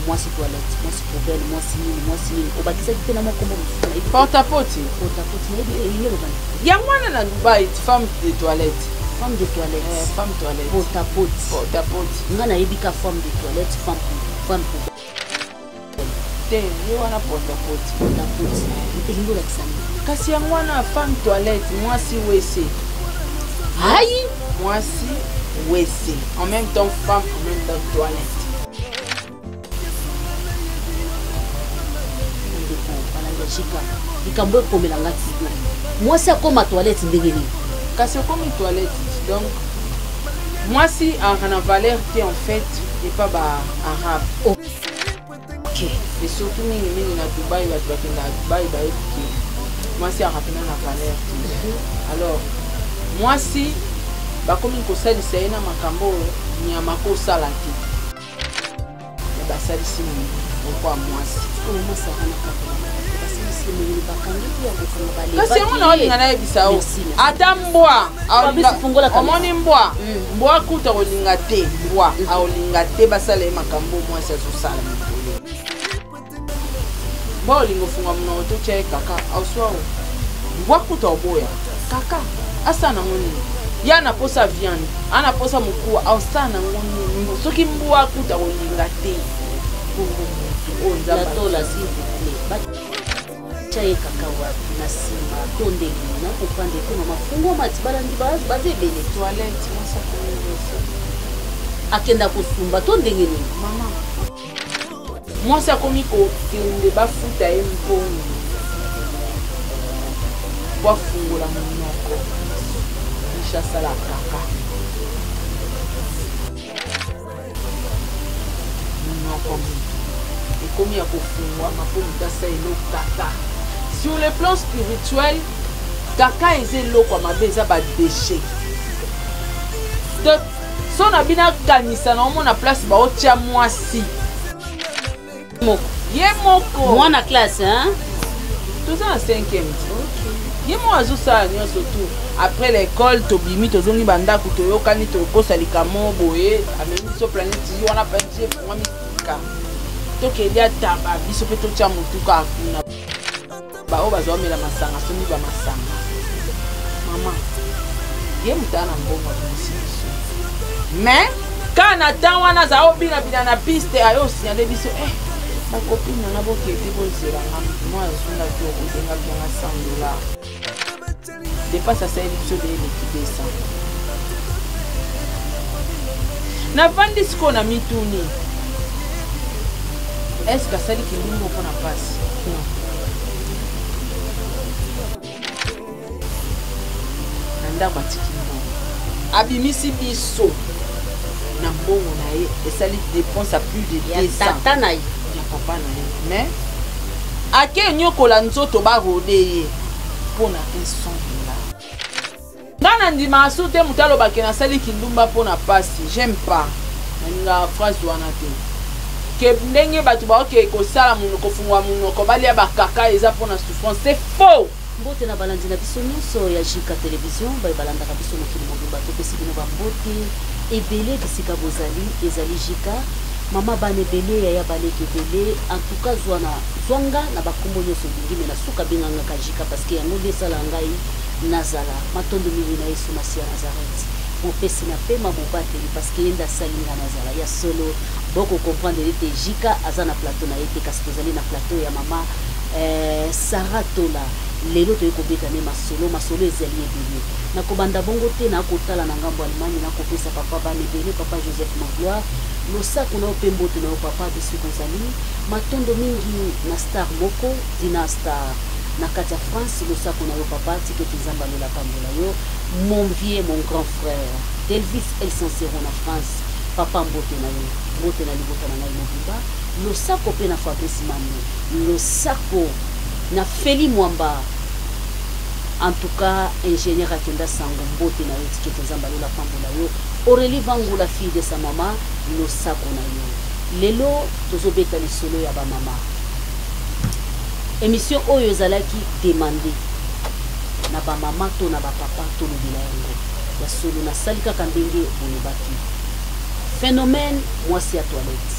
Mwasi toilette, mwasi poubelle, mwasi nini, mwasi nini, obakisaki mpe na mwa kombo mosusu, nayebi te. Portapoti. Portapoti, nayebi elingi eloba nini? Yango wana na Dubai, femme de toilette. Femme de toilette. Eh, femme toilette. Portapoti. Portapoti. Nga nayebi ka femme de toilette, femme poubelle. Te, ye wana portapoti. Portapoti. Elingi olakisa nini? Kasi yango wana femme toilette, mwasi wese. Aïe! Mwasi wese. En même temps femme, en même temps toilette. Ndeko balanda jika likambo ekomela nga tigo mwasi akoma toilette ndenge nini? Kasi okomi toilette, donc mwasi azalaka na valeur te en fait epa ba arabe. Ok. Et surtout mingi mingi na Dubai, bato bakendaka Dubai bayebi ke mwasi azalaka mpena na valeur te. Alors mwasi bakomi kosalisa ye na makambo oyo nyama kosala te. Me basalisi moko ya mwasi. Oyo mwasi aza na kaka basalisi ye mongoli, bakangi te ya kokanga, balebaki Kasi yango na olinga nayebisa yo. Merci, merci. Ata mbwa, Fabrice, fungola kamera. Omoni mbwa, mbwa kuta kolinga te, mbwa aolinga te basala ye makambo oyo mwasi azosala mikolo. Mbwa olinga ofunga monoko totya ye kaka auswa o. Mbwa kuta oboya kaka asala nango nini? Ya na posa viande, ana posa mokuwa, aosala nango nini? Soki mbwa kuta kolinga te, bongo motu oyo Nzambe La Tola, s'il vous plaît. Batya ye kaka wapi na nsima to ndenge nini? Na comprendre te mama, fungwa mati balandi baza ebele. Toilette, mwasi akomi liboso. Akenda kosumba to ndenge nini? Mama, mwasi akomi kokende bafuta ye mbongo po afungola monoko misha asala kaka monoko motu ekomi ya kofungwama mpo moto asala eloko kaka. Sur le plan spirituel, kaka eza eloko ya mabe, eza badéchet. Donc so na bino akanisa na omona place baotya mwasi moko ye moko mwana classe, hein? Toza na 5e. Ye moko azosala nyonso tout. Après l'école tobimi, tozongi bandako, toyokani, tokosa likambo boye, amemi biso planète wana, planète efungwami sika, tokelia taba biso mpe totya motuka kuna, baoyo bazwa omela masanga, sombi bamasanga. Mama, ye moto aya na mbongo abimisi biso, mais kaka na temps wana azala obinabina na piste, ayo osignale biso, eh, bacopine nanga bokete, bozelanga mwa azungaki okodengaki yanga 100 $. Dépense asaleli biso de eleki 200. Navandi sikoyo na mituni, est-ce asali kindumbu mpo na mpasi? Non. Na ndako atiki mbongo, abimisi biso na mbongo na ye, esali dépense ya plus de ya 200 tata na ye. Ya papa na ye, mais ake nyokola nzoto, barode ye mpo na un 100 $. Nga na ndimaka su te moto alobake nasali kindumba mpo na pasi. J'aime pas, nalingaka phrase wana te, ke ndenge bato baoke kosala monoko, kofungola monoko, balia bakaka eza mpo na souffrance. C'est faux. Mbote na balandi na biso nyonso ya JK Télévision, baye balandaka biso mokili mobimba, topesi bino bambote ebele bisika bozali. Ezali JK, mama bana ebele, yaya baleki ebele. En tout cas, zwa na zwanga na bakombo nyonso olingi, me na suka bengangaka JK, parce que yango nde esala ngai nazala. Matondo mingi na Yesu Masiya Nazareth, mopesi na pema, mobateli, parce que ye nde asali nga nazala. Ya solo, bokocomprendre ete JK aza na plateau na ye te, kasi tozali na plateau ya mama Sara Tola. Lelo toyei kobeta nde masolo, masolo ezali ebele. Nakobanda bongo te, nakotala na ngambo Allemagne, nakopesa papa bana ebele, papa Joseph Magloire, losako na yo mpe mbote na yo papa bisika ozali. Matondo mingi na star moko Dina Star na kati ya France, losako na yo papa, tiketi Nzambe alola pambola yo. Mon vieux, mon grand frère Delvis El Sincero na France, papa mbote na yo, mbote na libota na ngai mobimba. Losako mpe na Fabrice Manu, losako na Feli Mwamba. En tout cas, ingénieur akenda sango, mbote na yo, tiketi Nzambe alola pambola yo. Aurélie Vangu, la fille de sa mama, losako na yo. Lelo tozobeta lisolo ya bamama. Émission oyo ezalaki demande na bamama to na bapapa, tolobela yango. Ya solo, nasali kaka ndenge bolobaki. Phénomène mwasi ya toilette.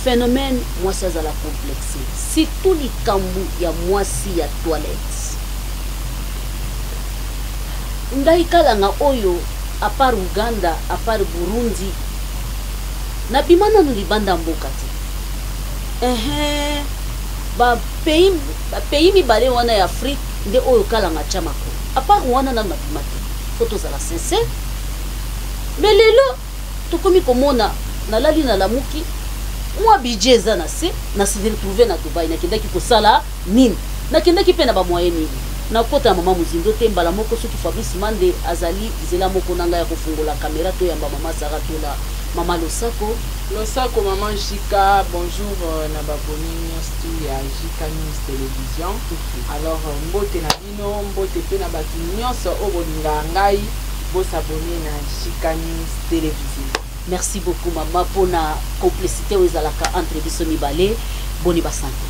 Phénomène mwasi azala complexe, surtout likambo ya mwasi ya toilette. Ngai kalanga oyo à part Uganda, à part Burundi, nabima nanu libanda mboka te. Ehe, ba pays, ba pays mibale wana ya Afrique nde oyo kalanga atia makolo. À part wana nanu nabima te. Faut tozala sincère. Mais lelo tokomi komona nalali nalamuki mwa budget eza na se, na se retrouver na Dubai. Nakendaki kosala nini? Nakendaki mpe na ba moyen nini? Nakota na mama mozindo te mbala moko. Soki Fabrice Mande azali nzela moko na ngai ya kofungola kamera, toyamba mama Sara Tola. Mama, losako. Losako mama Jika, bonjour na baboni nyonso ya Jika News Télévision. Alors mbote na bino, mbote mpe na bato nyonso oyo bolingaka ngai, bosabone na Jika News Télévision. Merci beaucoup mama mpona complicité oyo ezalaka entre biso mibale. Boni basanté?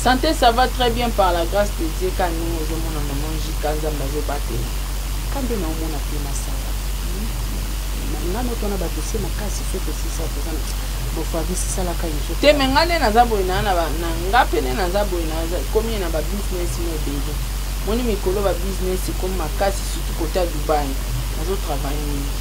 Santé, ça va très bien par la grâce de Dieu. Ka ndenge ozomona mama Jika, Nzambe azobatela. Ka nde naomona te masala nga moto wana bato se makasi so tosisa toza na bo Fabrice esalaka yo. Te, me nga nde naza boye na nga mpe nde naza boye, komi na babusiness mo ebele. Moni mikolo babusiness ekomi makasi, surtout côté ya Dubai, nazotravaille mingi.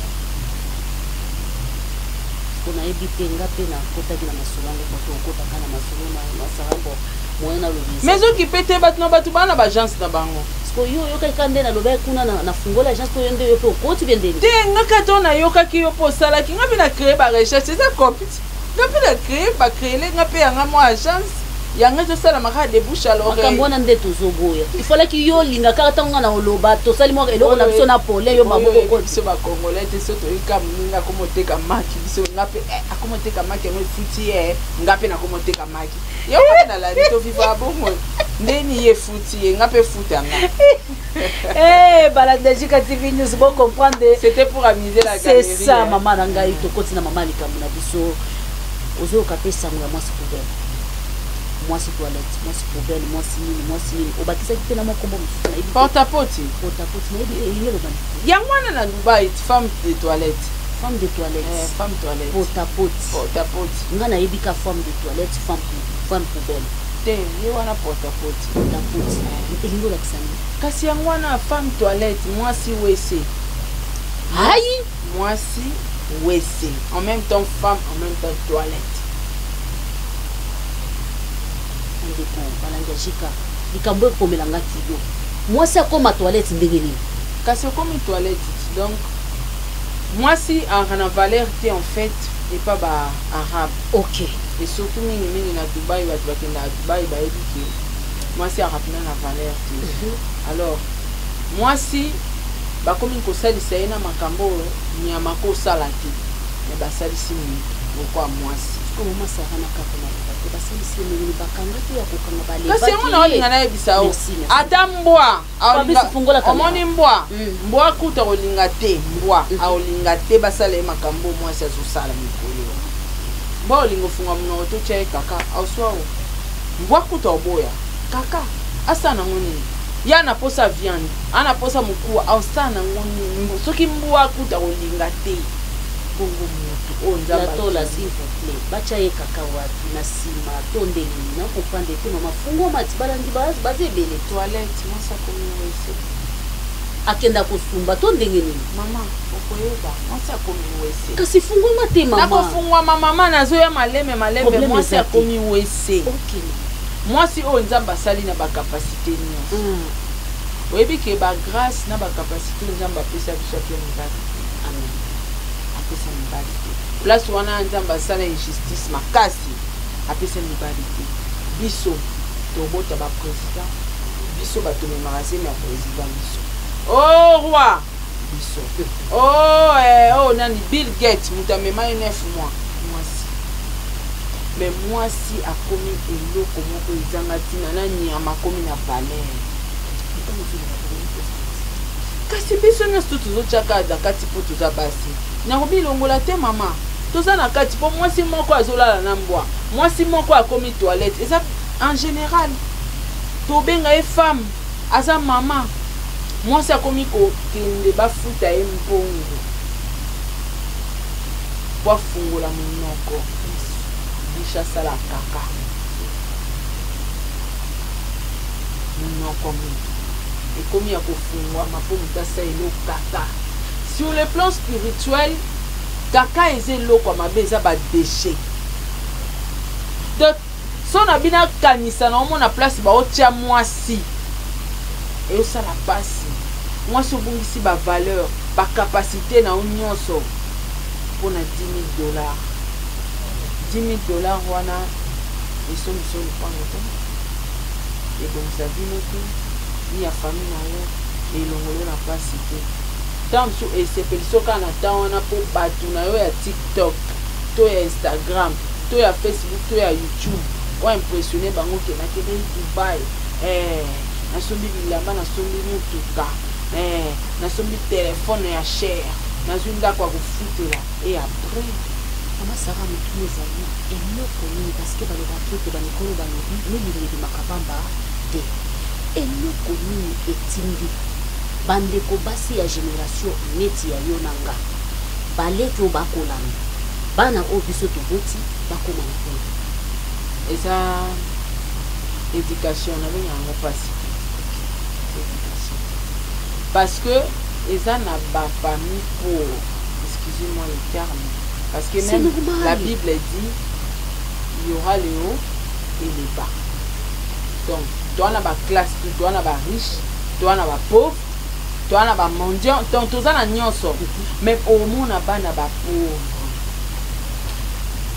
Mpo nayebi te, nga mpe nakotaki na masolo yango po tokotaka na masolo na masala bo moyen nalobi. Mais okipe te, bato na bato baa na baagence na bango. Parce yo oyokaki ka nde nalobaki kuna nafungola agence to yo nde yo mpe okoti bie ndeni? Te, nga kaka to nayokaki yo mpo osalaki, nga mpe na créé barecherche, eza copie. Nga mpe na créé, bacréele nga mpe yanga mwa agence, yango ezosalama kaka de bouche à l'oreille. Makambo wana nde tozoboya. Ifalaki yo olinga kaka ntango nga na oloba tosali mwa eloko na biso na pole yo maboko. Biso bacongolais te, so toyika moninga akomoteka maki, biso nga mpe akomoteka maki, yango efuti ye, nga mpe nakomoteka maki. Yo mpe nalandi toviva bongo ndeni ye efuti ye, nga mpe futa nga. Eh, balanda Jika TV News, bon comprendre. C'était pour amuser la galerie. C'est ça, maman na ngai, tokoti na mama likambo na biso. Ozoyoka mpe sango ya mwasi poubelle, mwasi toilette, mwasi poubelle, mwasi nini, mwasi nini, obakisaki mpe na mwa kombo mosusu, nayebi. Portapoti. Portapoti, nayebi elingi eloba nini. Yango wana na Dubai, femme de toilette. Femme de toilette. Eh, femme toilette. Portapoti. Portapoti. Nga nayebi ka femme de toilette, femme poubelle. Te, ye wana portapoti. Portapoti elingi olakisa nini? Kasi yango wana femme toilette, mwasi wese. Ai. Mwasi wese, en même temps femme, en même temps toilette. Ndeko balandi ya Jika, likambo ekomelanga kilo, mwasi akoma toilette ndenge nini? Kasi okomi toilette, donc mwasi aka na valeur te en fait epa ba arabe. Et surtout mingimingi na Dubai, bato bakendaka Dubai bayebi ke mwasi aka mpena na valeur te. Alors mwasi bakomi kosalisa ye na makambo oyo nyama kosala te, me basalisi moto lokwa mwasi. Mama Sara, na kaka maloba te, basalisi ye ndenge bakangaki ya kokanga. Kasi yango na olinga nayebisa yo, ata mbwa, omoni mbwa, mbwa kuta kolinga te, mbwa aolinga te basala ye makambo mwasi azosala mikolo. Mbwa olinga ofunga monoko totya ye kaka auswa o mbwa kuta oboya kaka asala nango nini? Ya na posa viande, ana posa mokuwa, aosala nango nini? Soki mbwa kuta kolinga te, bongo motu oyo Nzambe? Tola, s'il vous plaît, batya ye kaka wapi? Na nsima to ndenge nini? Nakomprendre te mama, fungwa mati, balandi baza ebele. Toilette, mwasi akomi wese. Akenda kosumba to ndenge nini? Mama, okoyeba, mwasi akomi wese. Kasi fungwama te mama. Nakofungwama mama, nazoya maleme malembe. Mwasi akomi wese. Mwasi oyo Nzambe asali na bacapacité nyonso. Oyebi ke bagrâce na bacapacité oyo Nzambe apesa biso, apia mibali te. Apesa mibali te. Place wana Nzambe asala injustice makasi, apesa mibali te. Biso tobota baprésident, biso bato memaka zemi ya président, biso o roi, biso o oh, nani, Bill Gates, moto amema ye 9 mois, mwasi. Mais mwasi akomi eloko moko ezanga ntina na nyama, akomi na valeur. Kasi biso nyonso to tozotyaka na kati mpo toza basi, nakobilongola te mama, toza na kati mpo mwasi moko azolala na mbwa, mwasi moko akomi toilette. Eza en général tobenga ye femme, aza mama. Mwasi akomi kokende bafuta ye mbongo po afungola monoko. Oblige asala kaka monoko, moto ekomi ya kofungwama mpo moto asala eloko kaka. Sur le plan spirituel, kaka eza eloko ya mabe, eza badéchets. Donc so na bino akanisa na omona place baotya mwasi, eyosala mpasi. Mwasi obungisi bavaleur, bacapacité na yo nyonso mpona 10 000 dollars. 10 000 dollars wana esombiso lopango te, ebongisa bino te, ni ya famille na yo, elongolo na mpasi te. Ntango mosusu esepeliso kaka na ntango wana mpo bato na yo ya TikTok to ya Instagram to ya Facebook to ya YouTube oimpressionne bango ke nakendeki Dubai, nasombi bilamba, nasombi motuka, nasombi telefone ya cher, nazwi ndako ya kofutela. Et après? Mama Sara, motuna ezali eloko nini? Parce que balobaki ete bamikolo balobi milingi ebimaka pamba te. Eloko nini etindi bandeko basi ya génération neti ya yo na nga, baleki oyo bakolanda, bana oyo biso toboti, bakóma na oyo? Eza éducation. Nabenga yango mpasi te, éducation, parce que eza na bafamille pauvre, excusez-moi le terme, parce que C'est même normal. La Bible dit: il y aura le haut et le bas. Donc toza na baclasse tout, toza na bariche, toza na bapauvre, toza na bamendiant, donc toza na nyonso. Mais omona bana bapauvre,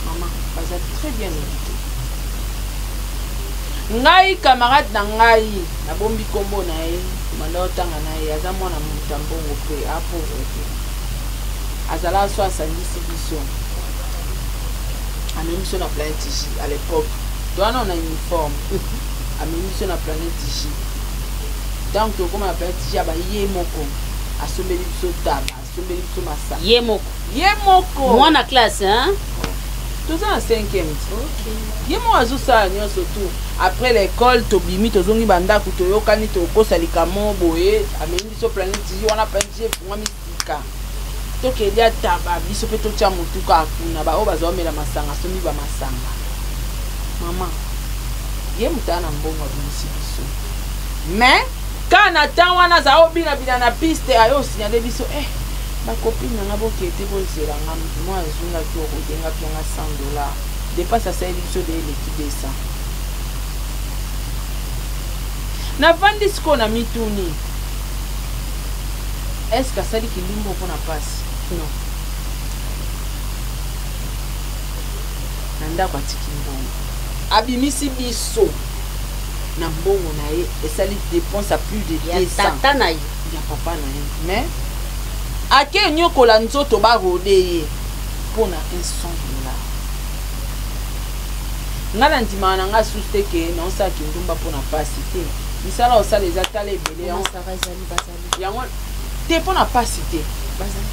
mama, baza très bien éduqué. Ngai, camarade na ngai, nabombi nkombo na ye, manda otanga na ye, aza mwana moto ya mbongo mpe apauvre te. Azalaka so asangisi biso, amemi biso na Planète J. À l'époque towana na uniforme, amemi biso na Planète J. Ntango tokóma na Planète J, aba ye moko asombeli biso taba, asombeli biso masanga. Ye moko? Ye moko. Mwana classe, hein? Toza na 5e. Ye moko azosala nyonso tout. Après l'école, tobimi, tozongi bandako, toyokani, tokosa likambo boye, amemi biso Planète J wana. Planète J efungwami sika, tokeli ataba biso mpe totya motuka kuna. Baoyo bazomela masanga, asombi bamasanga. Mama, ye moto aya na mbongo, abimisi biso. Mais kaka na temps wana azala obinabina na piste, ayo osignale biso: "Bacopine nanga, boke te, bozela nga." Motu moko azungaki, okodengaki yanga 100 dollar dépense, asaleli biso de eleki 200. Navandi sikoyo na mituni: est-ce asali kindumba mpona mpasi? Non. Na ndako atiki mbongo, abimisi biso na mbongo na ye, esali dépense ya plus de ya 200. Tata na ye. Ya papa na ye. Mais ake nyokola nzoto, barode ye mpona un 100 dollar. Ngai na ndimaka na ngai susu te ke naosalaki ndumba mpona pasi te. Misala osala eza tala ebele yango. Mama Sara, ezali bazali. Yango te, mpona pasi te. Bazali.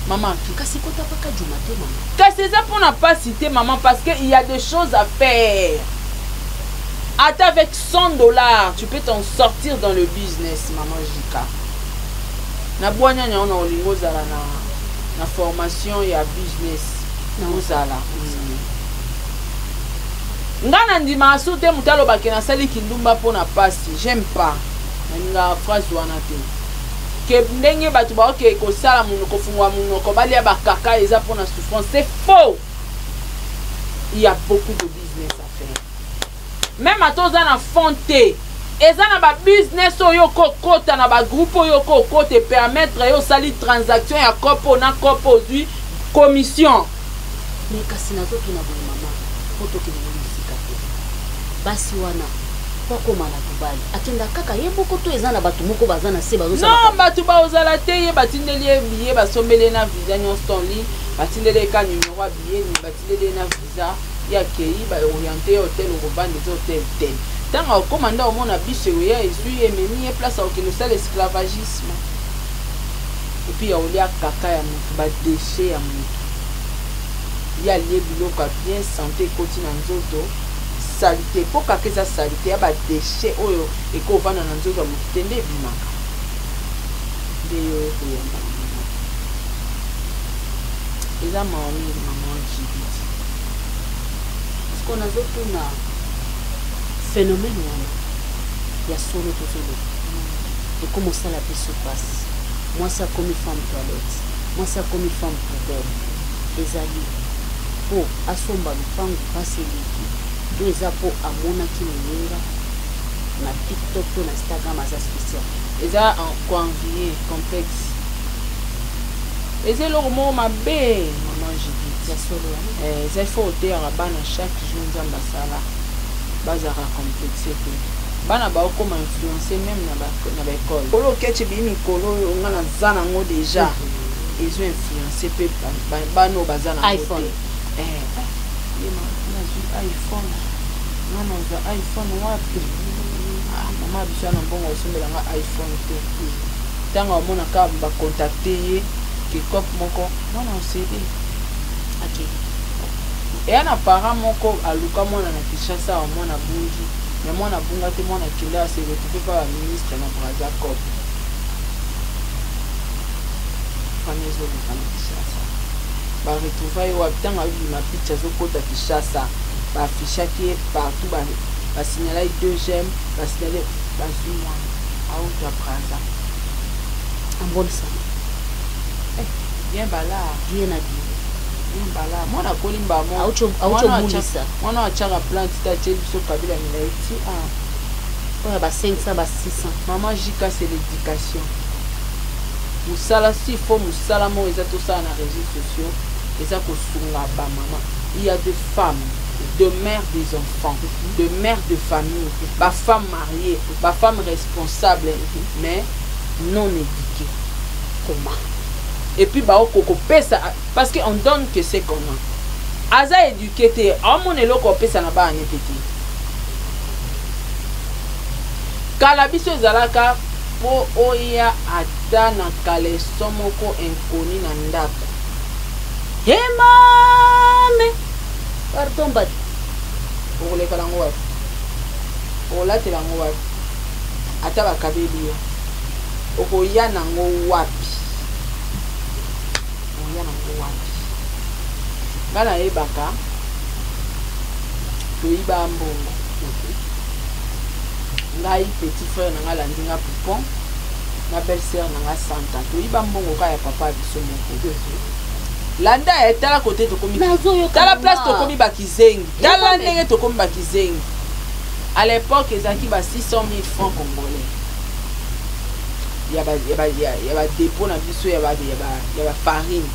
Mama. Kasi kotapaka juma te, mama. Kasi eza mpona pasi te, maman, parce que il y a des choses à faire. Ata avec 100 dollars, tu peux t'en sortir dans le business. Maman Jika, na bwanya yango na olingi ozala na formation ya business. Na ozala nga na ndimaka su te moto alobaki nasali kindumba mpona pasi. J'aime pas, nalingaka phrase wana te, ke ndenge bato baoke kosala monoko, kofungola monoko, balia bakaka, eza mpona souffrance. C'est faux. Il y a beaucoup de business à faire. Même ata oza na fond te, eza na babusiness oyo okokota na bagroupe oyo okokota, epermettre yo osali transaction ya kopo na kopo, ozwi commission. Mais kasi nazotuna boye, mama, po tokende ngo mosika te, basi wana po akóma na Dubai, akenda kaka ye moko to eza na bato moko baza na se bazosala? Non, bato baozala te. Ye batindeli ye billet, basombeli ye na visa nyonso tonli, batindeli ye ka numéro ya billet, batindeli ye na visa, ye akei, baoriente ye hotel okovanda eza hotel tel. Ntango akóma nde omona biso eoya, ezwi ye, ememi ye place akokende osala esclavagisme, et puis ya kolia kaka ya motu, badéchets ya motu. Ye alie biloko ya bien, santé ekoti na nzoto, saleté, mpo kaka eza saleté ya badéchets oyo ekovanda na nzoto ya motu te, nde ebimaka, nde yo ekoyamba na mama. Eza mawa mingi, mama Judith. Parce Sikoyo nazotuna phénomène wana ya solo tozoloba ekoma osala biso mpasi. Mwasi akomi femme toilette, mwasi akomi femme poubelle. Ezali mpo asomba lupangu mpasi eleki, to eza mpo amonaki moninga na TikTok to na Instagram aza spécial? Eza koenvie, complexe. Eza eloko moko mabe, mama Judith. Ya solo wana. Eza, il faut oteyaka bana chaque jour. Nzambe asala bazalaka complexe te. Bana baokoma influence même na baekole. Kolo okeci bii mikolo oyo nga naza nango déjà, ezo influence mpe bana oyo baza nango iPhone. Te. Ye nazwi iPhone, nga nazwa iPhone wapi? Ah, mama biso ya na mbongo osombelanga iPhone te. Ntango amonaka bacontacte ye kekope moko, mwana osede. Eya na parent moko aluka mwana na Kinshasa awa, mwana bungi, me mwana bunga te. Mwana akende, ase retrouve pa baministre na Braza. Cop wana ezoluka na Kinshasa, baretrouva ye wapi? Ntango abima piche, azokota Kinshasa, baaffichaki ye partout, basignalaki 2gm, basignale, bazwi mwana auta Braza. En bonne santé? Bien bala. Bien habillé? Bien bala. Mwana akoli mbamo. Auti obulisa. Mwana atiaka plante te, atie biso kabila milai ti Oyo ba 500, ba 600. Mama Jika, c'est l'éducation. Mosala si fo mosala moko eza tosala na réseaux sociaux, eza kosunga bamama. Il y a des femmes, de mères des enfants, de mères de famille, bafemme mariée, bafemme responsable, mais non éduquée. Comment? Et puis baoko kopesa, parce que on donne que ce qu'on a. Aza éduqué te, aomona eloko opesa na bana mpe te. Kala biso ezalaka mpo oya ata na caleçon moko inconnue na ndako. Emame, pardon, bato. Okoleka nango wapi? Okolatela yango wapi? Ata bakabeli yo, okoya nango wapi? Okoya nango wapi? Nga nayebaka toyiba mbongo. Ngai, petit frère na nga alandi nga Poupon na belle sœur na nga Santa, toyiba mbongo kaka ya papa ya biso moko. Landa, tala kote tokomi. Nazoyoka. Tala place tokomi bakizengi, tala Nzambe. ndenge tokomi bakizengi. À l'époque ezalaki ba 600 000 francs congolais ya badépôt na biso ya bafarine.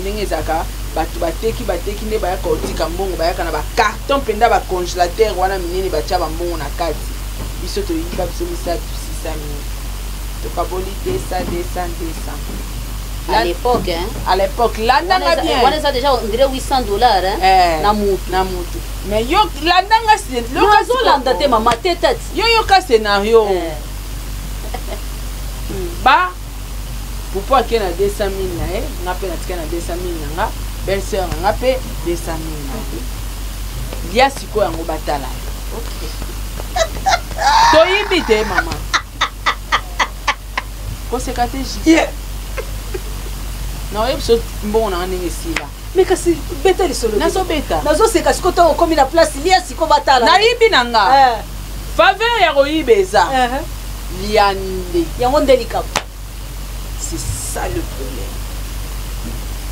Ndenge ezalaka, bato bateki, bateki nde bayaka kotika mbongo, bayaka na bacarton mpenza, bacongélateur wana minene, batya bambongo na kati. Biso toyiba, biso misato, 600 000, tokaboli 200, 200, 200. À l'époque, hein? À l'époque, landanga bien. Wana eza déjà on dirait 800 $, hein? Eh, Na mutu. Na mutu. Mais yo landanga. Nazolanda te, mama, te tati. Yo yoka scénario. Ba Pupo ake na 200 000 na ye, nga mpe natika na 200 000 na nga, belle sœur na nga mpe 200 000 na ye. Lia sikoyo yango, batala yo. Toyibi te, mama, koseka te. Jika na oyebi so mbongo na nga ndenge esila. Me kasi beta lisolo te. Nazobeta. Nazoseka siko ntango okomi na place, lia siko, batala. Nayibi na nga. Faveur ya koyiba eza lia nde. Yango nde likambo. C'est ça le problème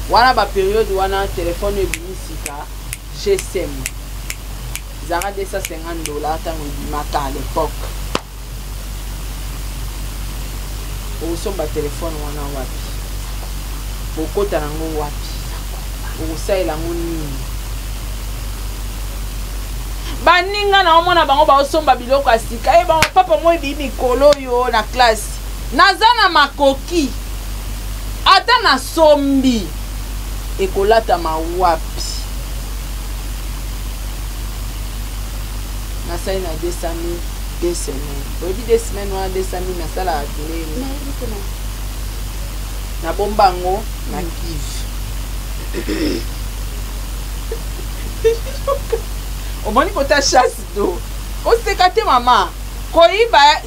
wana. Bapériode wana, telefone oyo ebimi sika, GSM, ezalaka 250 $. Ntango ebimaka à l'époque, okosomba telefone wana wapi? Okota nango wapi? Okosalela yango nini? Baninga na omona bango baosomba biloko ya sika. Ye bango papa mo ebii mikolo oyo na classe, naza na makoki, ata nasombi, ekolatama wapi? Nasali na 200 000 2 semaines. Oyebi 2 semaines wana, 200 000 nasalaka ndeni? Nayebi te, mama. Nabomba yango na kive. Omoni kota chasse do oseka te, mama. Koyiba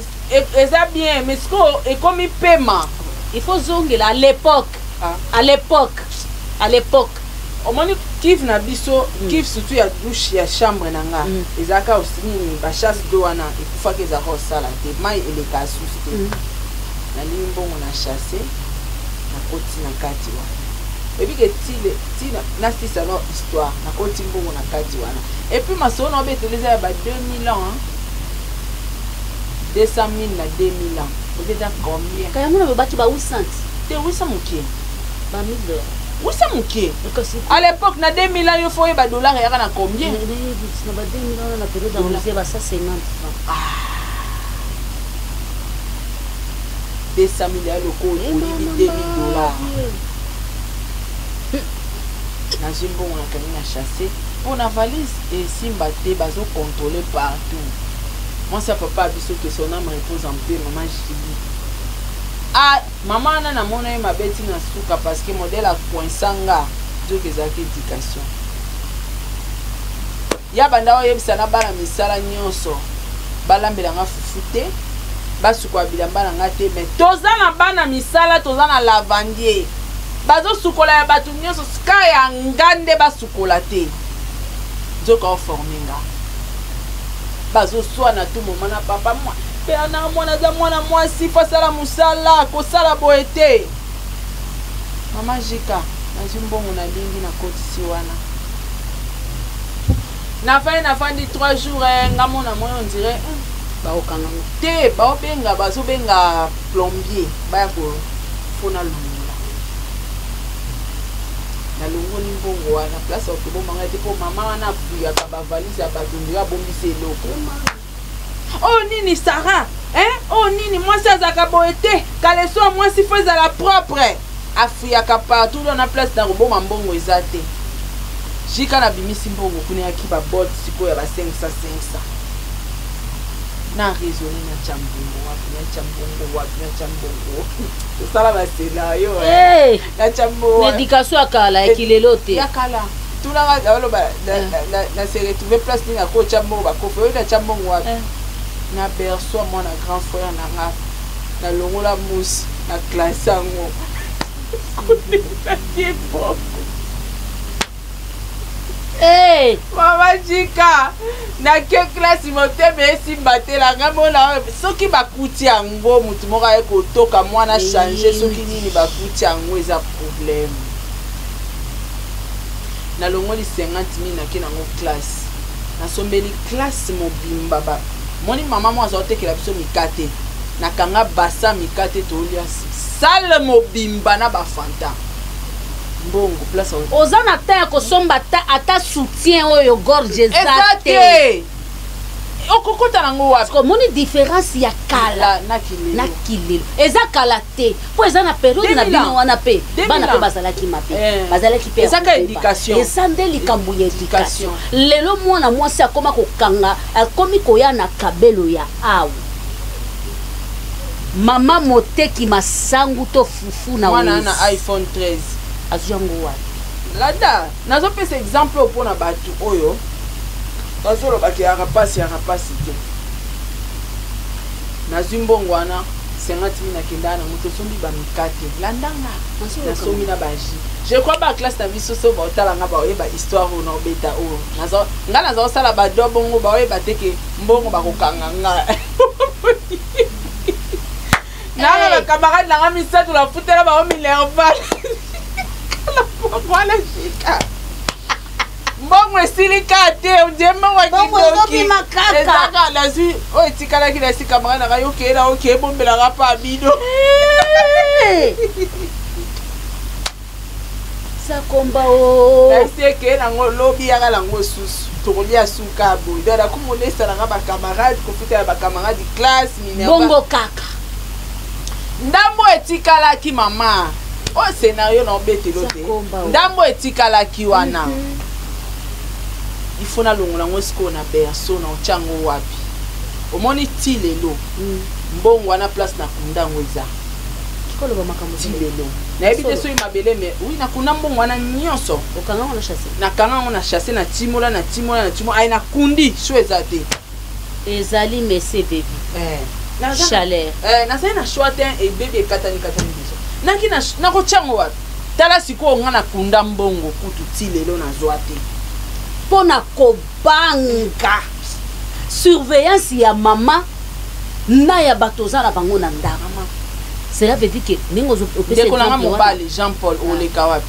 eza bien, mais sikoyo ekomi pema. Il faut zongela à l'époque. Ah. À l'époque, à l'époque. Omoni kive na biso, kive surtout ya douche ya chambre na nga, ezalaka nini, bachasse d'eau wana ekufaki, ezalaka kosala te, mai eleka asusu te. Nalingi mbongo na chasse, nakoti na kati wana, ebike tile tina nasisa no histoire. Nakoti mbongo na kati wana, et puis masolo na obetela eza ya ba 2000 ans, 200 000 na 2000 ans, obi eza combien? Ka yango na lobaki ba 800. Te, 800 moke. Ba 1000 dollars. 800 moke. Kasi à l'époque na 2000 ans, yo faut oyeba dollar eyaka na combien. Na ba 2000 wana, na période ya Mzee, ba 150 francs. 200 000 ya loko oyibi 2000 dollars. Nazwi mbongo, nakangi na chasse mpo na valise esimba te, bazocontrôle partout. Mwasi ya papa ya biso, que son âme repose en paix, mama Julie. Ah, mama wana namona ye mabe ntina suka, parce que modèle akoinsa nga, nzoki ezalaki éducation ya banda oyebisa na bana misala nyonso balambelanga fufu te, basukola bilamba na nga te. Mais toza na bana misala, toza na lavandier, bazosukola ya bato nyonso, ka ya nga nde basukola te. Nzoka oforme nga, bazoswana tu moma na papa mwa Bernard, mwana aza mwana mwasi, faut asala mosala, kosala boye te. Mama Jika, nazwi mbongo, nalingi nakotisi wana, nafandi nafandi 3 jours, nga mona moni on dirait Baokanganga. Te, baobenga, bazobenga plombier, baya faut nalongola. Nalongoli mbongo wana, place okobomanga te, mpo mama wana apuyaka bavalise ya bato, ndenge abombisi eloko oyo nini, Sara, hein? Oyo nini, mwasi azalaka boye te, caleçon ya mwasi faut ezala propre. Afuyaka partout na place na koboma mbongo eza te. Jika nabimisi mbongo kuna, yaki babote sikoyo ya ba 500 500. Na raisonne, natya mbongo wapi, natya mbongo wapi, natya mbongo, tosala bascénario. Hey! Natya mbongo Na éducation ya kala, ya kilelo te. Ya kala, tunanga aloba na se retrouve place nini, akotya mbongo bakofi oyo, natya mbongo wapi? Na berceau mwana grand frère na nga, nalongola musi na classe yango, ye mbongo. Hey! Mama Jika, nake classe, motema esimba te na ngai mona soki bakuti yango, motu moko aye kotoka mwana change, soki nini bakuti yango, eza problème. Nalongoli 50 000, nake nango classe, nasombeli classe mobimba. Ba moni mama mo aza kotekela biso mikate, nakanga basa mikate, tolia sale mobimba na bafanta. Mbongo place Oza na ta ya kosomba ata soutien oyo gorge eza eza te. Te, okokota nango wapi? Omoni différence ya kala na kilelo. Na kilelo eza kala te, mpo eza na période na 2000 bino wana mpe 2000 bana mpe bazalaki mabe, bazalaki mpe ya Ezaka kobeba. éducation. Eza nde likambo ya éducation. Éducation. Lelo mwana mwasi akoma kokanga, akomi koya na kabelo ya awa, mama moteki masangu to fufu na mwana wenze. na iPhone 13. Azwi yango wapi? Landa, nazopesa exemple oyo mpona bato oyo bazolobaka yaka pasi, yaka pasi te. Nazwi mbongo wana 50 000, nakendaka nango, tosombi bamikate, landanga, nasombi na bajus. Je crois baclasse na biso so baotalanga, baoyeba histoire oyo naobeta oyo. Nga naza kosala bado bongo, baoyeba te ke mbongo bakokanga nga nanga. Bacamarade nanga misato, nafutela bango minerval wana. Shika, mbongo esili ka te, ondie mbongo ya Mbongo kindoki. ezobima kaka. Ezaka nazwi oyo etikalaki na esi camarade nanga, yokee na okee bombelanga mpa bino. Hey! Sakomba o. Nayesi ekee nango, lobi yaka nango susu, tokolia suka boye. Donc nakomolesa nanga bacamarade, kofutela bacamarade classe minerval. Bongo kaka. Ndambo etikalaki, mama, oyo scénario na obetelo te. Sakomba o. Ndambo etikalaki wana, ifo nalongola yango sikoyo na berceau, na otya yango wapi? Omoni ti lelo mbongo wana, place na kunda yango eza. Koloba makambo. Ti lelo nayebi te soki mabele, mais oui, nakunda mbongo wana nyonso. Okanga ngo na chasse? Nakanga yango na chasse, na timola, na timola, na timola, aye nakundi so eza te. Ezali mese baby. Eh, Chaleur. Eh, nazali na choix te, ebebi, ekatani katani déjà. Naki nakotya yango wapi? Tala sikoyo, nga nakunda mbongo kutu ti lelo nazwa te. Mpo na kobanga surveillance ya mama na ya bato oza na bango na ndako. Cela veut dire que ndenge opesa Ndeko na nga exemple wana, mobali Jean Paul, oleka wapi?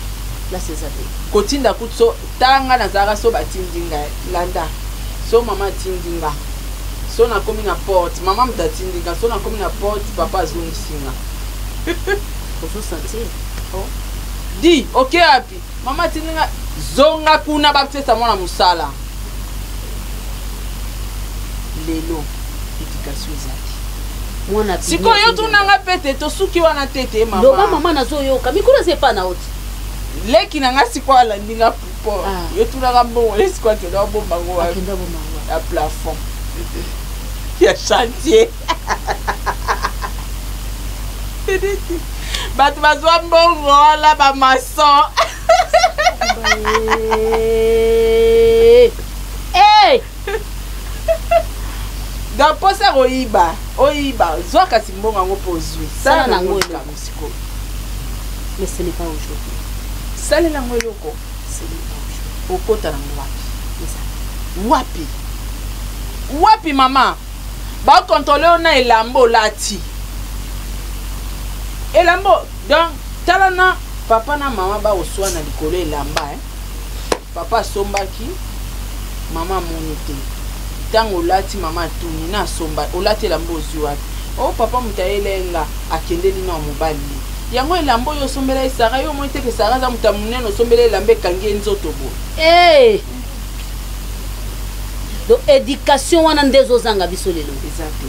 Place eza te. Kotinda kutu, so tala nga nazalaka, so batindi ngai, landa, so mama atindi nga, so nakomi na porte, mama moto atindi nga, so nakomi na porte, papa azongisi nga. Ozosentir. Di oke wapi? Mama atindi nga, zonga kuna, bapesa mwana mosala. Lelo éducation eza te. Mwana bimi Sikoyo yo azongi. tunanga mpe te, tosuki wana te te. Loba. Mama. Mama, nazoyoka mikolo eza epa na oti. Leki na nga sikoyo alandi nga pupo. Ah. Yo tunaka mbongo ye sikoyo akenda obombango wapi? Akenda bomango. Ya plafond ya chantier. Bato bazwa mbongo wana, bamaçon. Hey! Donc mposa koyiba, oyiba, zwa kasi mbongo yango mpo ozwi. Sala nango eloko. Likambo sikoyo. Mais ce n'est pas aujourd'hui. Salela yango eloko. Ce n'est pas aujourd'hui. Okota nango wapi? Eza. Wapi, wapi, mama? Bakontrole yo na elamba olati, elamba. Donc tala, na papa na mama bakoswana likolo elamba, eh? Papa asombaki, mama amoni te. Ntango olati, mama atuni na asomba, olati elamba ozwi wapi? O papa moto ayelenga, akendeli na mobali ye yango elamba oyo osombela ye Sara. Yo omoni teke Sara aza moto ya monene, osombela elamba ekangi ye nzoto boye. Hey! Donc éducation wana nde ezozanga biso lelo. Eza te,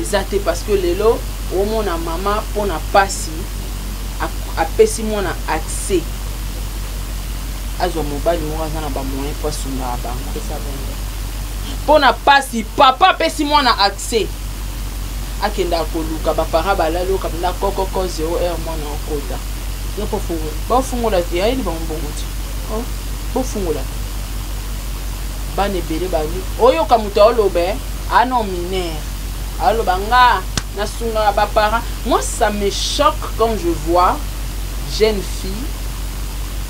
eza te, parce que lelo omona mama, mpona pasi, apesi mwana accès azwa mobali moko aza na bamoyen mpo asungaka bango. Eza bongo. Mpo na pasi, papa apesi mwana accès akendaka koluka baparent balali oyo kapenda kokoko 0 heure, mwana okota. Yo mpo fungola. Bafungola te, ayeli bango mbongo te. Oh, bofungola te. Bana ebele bali oyoka moto aoloba, eh, ano minere aloba nga nasungaka baparent. Moi, ça me choque quand je vois jeune fille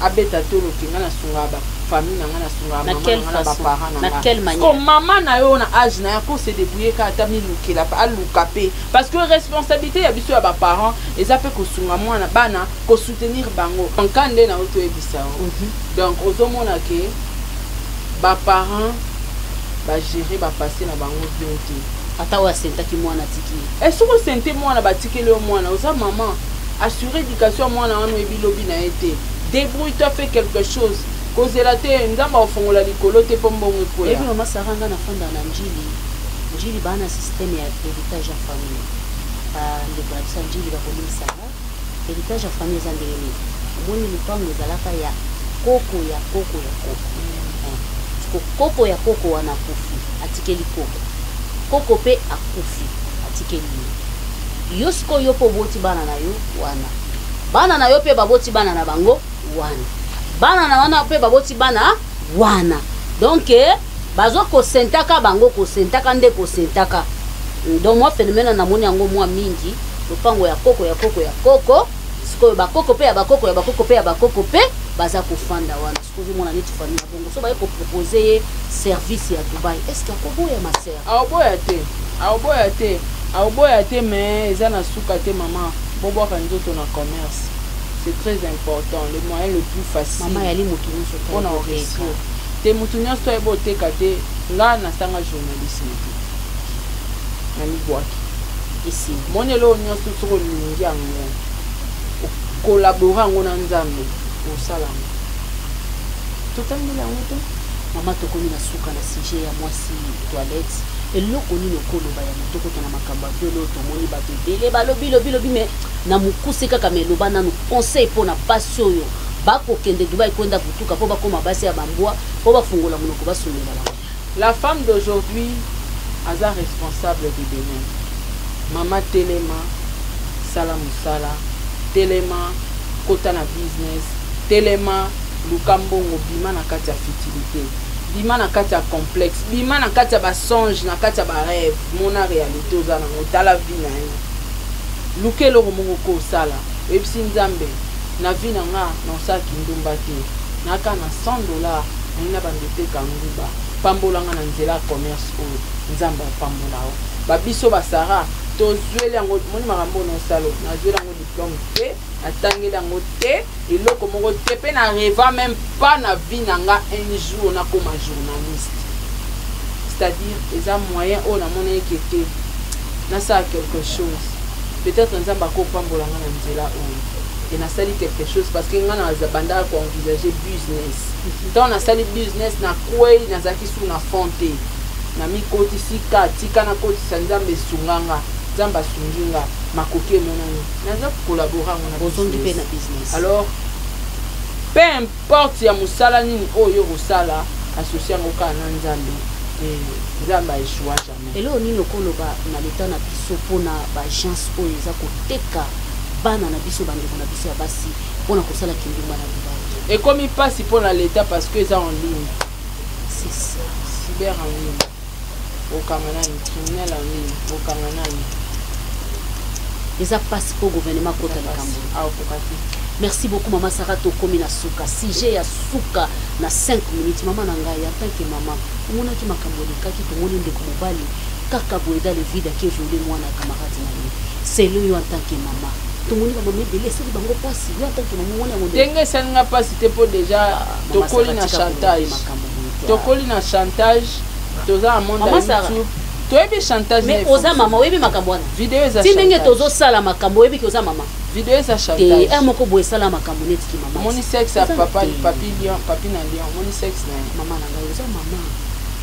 abeta toloke: nga nasungaka bafamille na nga, nasungaka Na mama quelle na nga na façon? baparent na Na nga. quelle manière? Ko mama na yo na age na ye akose débrouiller kaka ata milukela mpe aluka mpe, parce que responsabilité ya biso ya baparent eza mpe kosunga mwana, bana, kosoutenir bango nka nde na yo toyebisa yo. Donc ozomona ke baparent bagere bapasse na bango bien te. Ata oyo asentaki mwana, atiki ye. E soki osente mwana, batikeli yo mwana, oza mama, assure éducation ya mwana wana. Oyebi lobi na ye te. Débrouille toi, fais quelque chose. Kozela te Nzambe akofongola likolo te mpo mbongo ekweya. Ebi mama Sara, nga nafanda na Njili. Njili baa na système ya héritage ya famille. Bandeko na biso ya Njili bakolimisanga. Héritage ya famille eza ndenge nini? Omoni, lupango ezalaka ya koko ya koko ya koko. Eh, siko koko ya koko wana akufi, atikeli koko, koko mpe akufi, atikeli ye. Yo sikoyo, yo mpe oboti bana na yo wana, bana na yo mpe baboti bana na bango wana, bana na wana mpe baboti bana wana. Donc bazo kosentaka bango, kosentaka nde kosentaka. Donc mwa phénomène namoni yango mwa mingi, lopango ya koko ya koko ya koko. Sikoyo bakoko mpe ya bakoko ya bakoko mpe ya bakoko mpe baza kofanda wana. Sikoyo ozomona neti famille ya bongo, so baye kopropose ye service ya Dubai, est ce que akoboya, ma sœur? Aoboya te, aoboya te, aoboya te, mais eza na suka te. Mama, bobwaka nzoto na commerce, c'est très important, le moyen le plus facile. Mama, yali motu nyonso te mpona ayeba oréussir oteka. Te, motu nyonso ayeba oteka te. Nga nasanga journalisme te, namibwaki. Esimbi. Moni, eloko nyonso soki olingi yango, okolabore yango na Nzambe, osala yango. Totangeli yango te. Mama, tokomi na suka na sujet ya mwasi toilette. Eloko nini okoloba ya moto okota na makambo ya viol oyo tomoni bato ebele balobi lobi lobi? Me na mokuse kaka, me eloba nanu conseil mpo na basi oyo bakokende Dubai kwenda butuka mpo bakóma basi ya bambwa, mpo bafungola monoko, basungela bango. La femme d'aujourd'hui aza responsable de demain. Mama, telema, sala mosala, telema, kota na business, telema, luka mbongo, bima na kati ya futilité, bima na kati ya complexe, bima na kati ya basonge, na kati ya barêve. Mona réalité oza nango, tala vie na yo, luka eloko moko kosala. Oyebisi Nzambe. Na vie na nga naosalaki ndumba te, naka na 100 $, nalingi na bando eteka nguba. Pambola nga na nzela ya commerce oyo. Nzambe apambola o babiso basara tozweli yango. Moni makambo oyo naosala, nazweli yango diplôme te, natangeli yango te, eloko moko te, mpe na rêva même pas na vie na nga un jour nakoma journaliste. C'est-à-dire eza moyen oyo namona eke te nasala quelque chose, peut-être Nzambe akopambola nga na nzela oyo. E nasali quelque chose parce que nga na bandaka koenvisage business. Ntango nasali business, nakwei, nazalaki su na fond te, namikotisi ka tika nakotisa. Nzambe esunganga, Nzambe asungi nga, makoki emonani, naza kokolabore yango na Ozongi mpe business. Na business. Alors, peu importe ya mosala nini oyo kosala, associe yango kaka na Nzambe, e Nzambe aéchoua jamais. Eloko nini okoloba na leta na biso mpona baagence oyo eza koteka bana na biso, bandeko na biso ya basi, mpona kosala kindumba na mibali? Ekomi mpasi mpo na leta parce que eza en ligne. C'est ça. Cyber en ligne, okanga nani? Criminel en ligne, okanga nani? Eza mpasi mpo gouvernement akota likambo. Aokoka te. Merci beaucoup, mama Sara. Tokomi na suka, sujet ya suka na 5 minutes. Mama na ngai, en tant que mama, omonaki makambo elekaki. Tomoni ndeko mobali kaka boye dans le vide ake viole mwana ya camarade na ye. Selo yo en tant que mama, tomoni bamama ebele esali bango mpasi. Yo en tant que mama, omoni yango ndenge? Ndenge esalinga mpasi te, mpo déjà Mama tokoli Sara, na tika chantage. koloba makambo boye te. Tokoli na chantage, toza na monde Mama ya Sara. YouTube, toyebi chantage. Mais oza mama, oyebi makambo wana. Video eza Ti ndenge chantage. tozosala makambo, oyebi oza mama. Video eza Te. chantage. Ere moko boye esala makambo neti ki mama. Omoni sexe ya Oza papa te. Papi Lion, papi na lion, omoni sexe na ye? Mama na ngai, oza mama.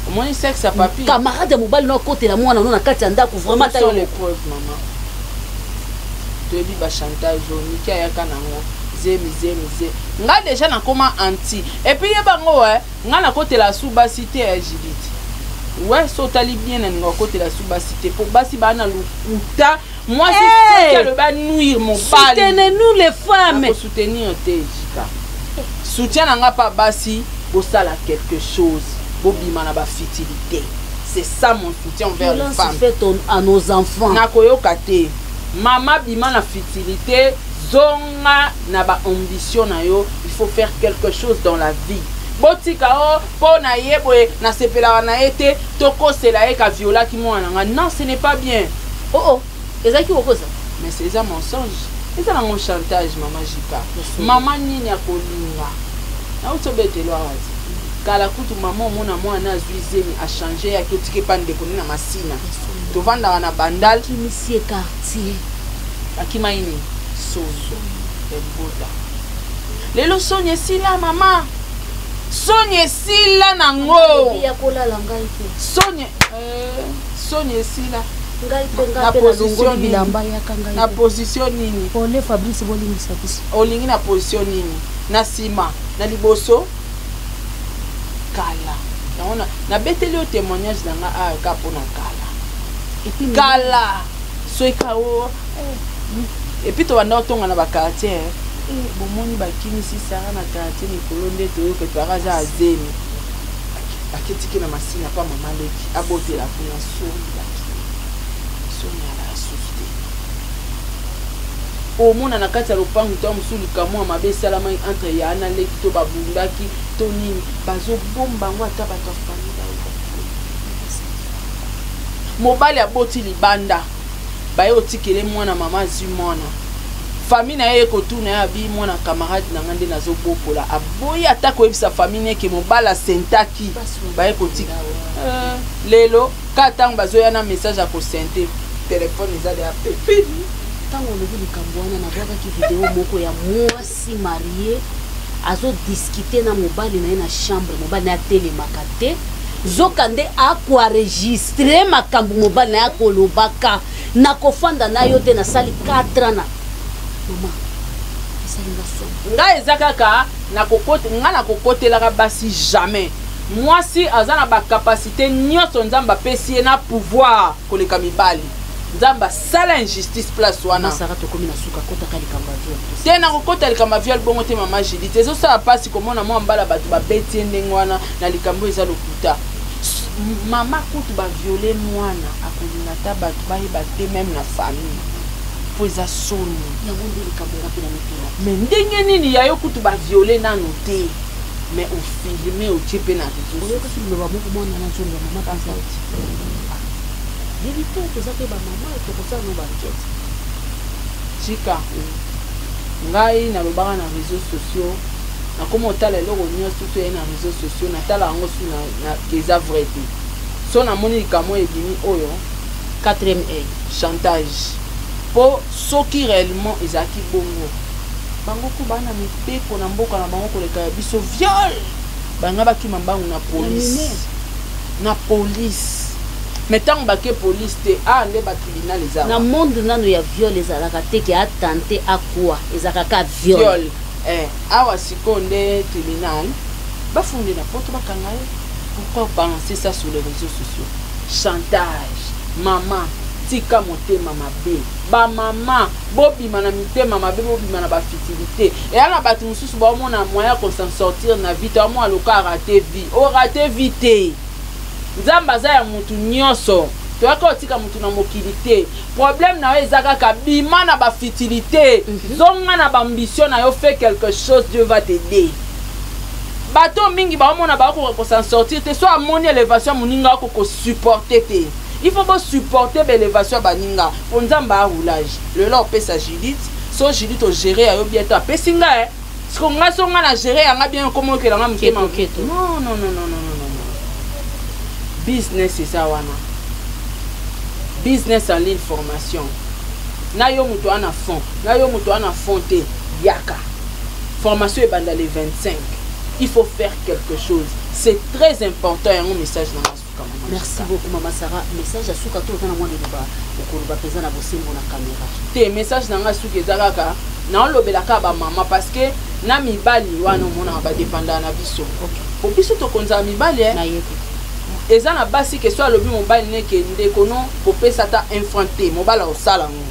Omoni sexe ya papi? Camarade ya mobali no akotela mwana no na kati ya ndako, vraiment Sont les tayo. preuves, mama. Toyebi bachantage oyo miki ayaka nango, zemi zemi ze. Nga déjà nakoma anti, et puis yebango e nga nakotela su basi te ya Judith. We so otali bien, naninga kokotela su basi te, mpo basi baa na lokuta. Mwasi Hey! soki alobi anuire mobali, Soutenez-nous, les femmes. Nakosoutenir te jika. Soutien na nga mpa basi, bosala quelque chose, bobima na bafutilité. C'est ça mon soutien envers les Violence femmes. faite à nos enfants. Nakoyoka te. Mama, bima na futilité, zonga na baambition na yo. Il faut faire quelque chose dans la vie. Botika o mpo na ye boye, nasepelaka na ye te, tokosela ye kaviolaki mwana na nga. Non, ce n'est pas bien. Oh, ezalaki kokoza. Mais c'est eza mensonge, eza nango chantage, mama Jika. Yes. Mama nini akolinga nauti obetelo awa ti kala kutu mama omona mwana azwi zemi, achange yaki, otiki epa ndeko nde na Masina, tovandaka na Bandal. Kimisi quartier. Akima nini? Soni ebota. Lelo soni esila, mama, soni esila nango. Ya kolala ngai te. Soni, soni esila. Ngai mpe Na ngai mpe position nalongoli nini? bilamba, yaka ngai Na te. position nini? Ole Fabrice, bolimbisa biso. Olingi na position nini? Na nsima, na liboso? Kala yango nabeteli yo témoignage na nga awa ka mpo na kala. Et puis Kala soki ka o et puis tobanda otonga na baquartier, bomoni bakimisi Sara na quartier mikolo nde toyoka toyaka aza azemi, aketiki na Masina pa mama leki, abotela kuna. Soni bakimi, soni ala asusu te. Omona na kati ya lopango to mosusu likamwa mabe esalamaki entre ya na leki, to babundaki to nini, bazobomba yango, ata bato ya famille bayeba. Mobali aboti libanda, baye otikele mwana, mama azwi mwana, famille na ye ekotuna ye, abi mwana camarade na nga nde nazobokola. Aboyi ata koyebisa famille neke mobali asentaki, baye kotika. Lelo ka ntango bazoya na message ya kosente, telefone eza ya pepeni. Ntango olobi likambo wana, nabwakaki video moko ya mwasi marie azodiskute na mobali na ye na chambre. Mobali na ye atelemaka te, zoka nde akoenregistre makambo mobali na ye akolobaka: "Nakofanda na yo te, nasali 4 ans na mama." Esalinga somo. Ngai eza kaka ngai nakokotelaka basi jamais. Mwasi aza na bacapacité nyonso Nzambe apesi ye na pouvoir koleka mibali. Nzambe asala injustice place wana. Masara, tokomi na suka, kotaka likambo ya viol. Te, nakokota likambo ya viol bongo te, mama Judith. Ezosala mpasi komona mwa mbala bato babeti ye ndenge wana na likambo eza lokuta. Mama kutu baviole mwana, akolinga ata bato bayeba te, même na famille. mpo eza soni. Yango nde likambo nga mpe na mituna. Mais ndenge nini ya yo kutu baviole nano te, mais ofilme, otie mpe na réseau? Oyokaki liloba moko mwana nazoloba, mama mpenza yebi te, toza mpe bamama, tokosala no bankete. Tika ngai nalobaka na réseaux sociaux, nakoma otala eloko nyonso to ye na réseaux sociaux, natala yango su eza vrai te. So namoni likambo oyo ebimi oyo, quatrième œil. Chantage, mpo soki réellement ezalaki bongo, bango ko baa na mibeko na mboka na bango koleka ya biso. Viol, banga bakima mbangu na police, na police. Mais ntango bake police te, a nde batribunal eza. Na monde nano ya viol ezalaka te ke atente akwa, ezalaka ka viol. Viol, awa sikoyo nde tribunal bafunde na poto, bakanga ye. Pourquoi balancer ça sur les réseaux sociaux? Chantage. Mama, tika motema mabe. Bamama, bobima na mitema mabe, bobima na bafutilité. Eya na bato mosusu baomona moyen ya kosan sortir na vie te, omona loka arater vie. Orater vie te, Nzambe aza ya motu nyonso. Toyaka otika motu na mokili te. Problème na yo eza kaka bima na bafutilité, zonga na baambition na yo, fais quelque chose, Dieu va t'aider. Bato mingi baomona bakoka kosan sortir te, so amoni élévation ya moninga, akoka kosupporter te. Il faut bosupporter baélévation ya baninga, mpo Nzambe aroulage. Lelo opesa Judith, so Judith ogérer ya yo bien te, apesi ngai siko ngai, so ngai na gérer yanga bien, okoma okelanga motema. Keto, keto. Non, non, non, non, non, non, non. Business eza wana, business en ligne, formation na yo. Moto wana fond na yo, moto wana fond te, yaka formation ebanda le 25. Il faut faire quelque chose, c'est très important. Yango message na masuka, mama. Merci Jika. beaucoup, mama Sara. Message ya suka to oza na mwa liloba okoloba mpenza na bosembo na caméra? Te, message na ngai suki eza kaka naolobelaka bamama, parce que na mibali wana omonaka badépendaka na biso, po biso tokonzaka mibali, eh. Nayebi. Eza na basi ke so alobi mobali neke ndeko no kopesa ata un franc te, mobali akosala yango.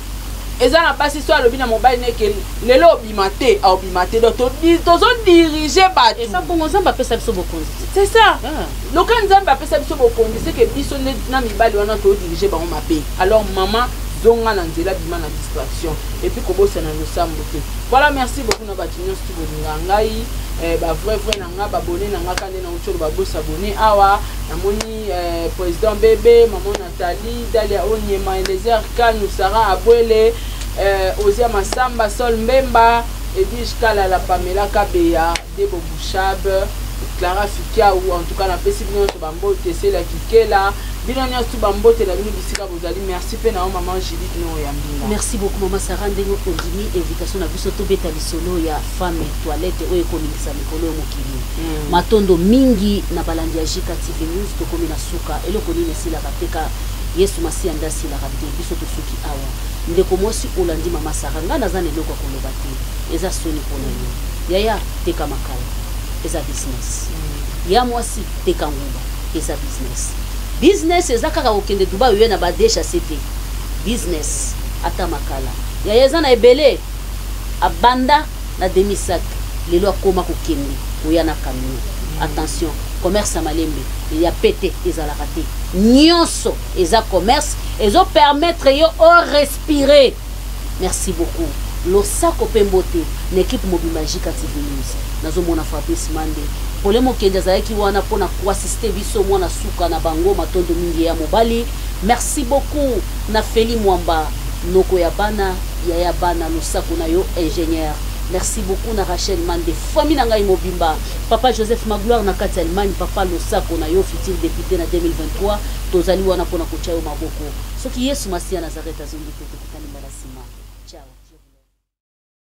Eza na basi so alobi na mobali neke lelo obima te, aobima te. Donc tozodiriger bato. Eza bongo, Nzambe apesa biso bokonzi. C'est ça. Ah. Loka Nzambe apesa biso bokonzi, seke biso nde na mibali wana todiriger bango mabe. Alors mama, zonga na nzela, bima na distraction, et puis kobosana losambo te. Voilà, merci beaucoup na bato nyonso ti bolinga ngai, bavrai vrai na nga, babone na nga ka nde nauti oloba, bosabone awa. Namoni président bebe, mama Nathalie, Dalia Onyema, Elezer Kanu, Sara Abwele, Ozia Masamba, Sol Mbemba, Edige Kalala, Pamela Kabeya, Debo Bouchab, Clara Fikiau. En tout cas napesi bino nyonso bambote. Esela Kikela, bino nyonso bambote na bino bisika bozali. Merci mpe na yo, mama Judith, no oyambinga. Merci beaucoup, mama Sara, ndenge ondimi invitation na biso tobeta lisolo ya femme toilette oyo ekoningisa mikolo ya mokili. Matondo mingi na balandi ya Jika TV News. Tokomi na suka. Eloko nini esilaka te? Ka Yesu Masiya nde asilaka te. Biso tosuki awa. Ndeko mwasi olandi mama Sara, ngai naza na eloko ya koloba te. Eza soni mpona yo. Yaya, teka makala, eza business. Ya mwasi, teka nguba, eza business. Business eza kaka kokende Dubai oye na badechase te. Business ata makala, yaya, eza na ebele. Abanda na demi sac, lelo akóma kokende koya na camion. Attention, commerce ya malembe ya pete ezalaka te. Nyonso eza commerce, ezopermettre yo orespirer. Merci beaucoup. Losako mpe mbote na équipe mobimba ya Jika TV News. Nazomona Fabrice Mande Pole Mokendi azalaki wana mpona koassister biso, mwana suka na bango. Matondo mingi ya mobali. Merci beaucoup na Feli Mwamba, noko ya bana, yaya bana. Losako na yo, ingénieur. Merci beaucoup na Rachel Mande, famille na ngai mobimba, papa Joseph Magloire na kati ya Allemagne. Papa, losako na yo, futur député na 2023. Tozali wana mpona kotia yo maboko soki Yesu Masiya Nazareth azongi te. Tokutani mbala nsima. Ciao.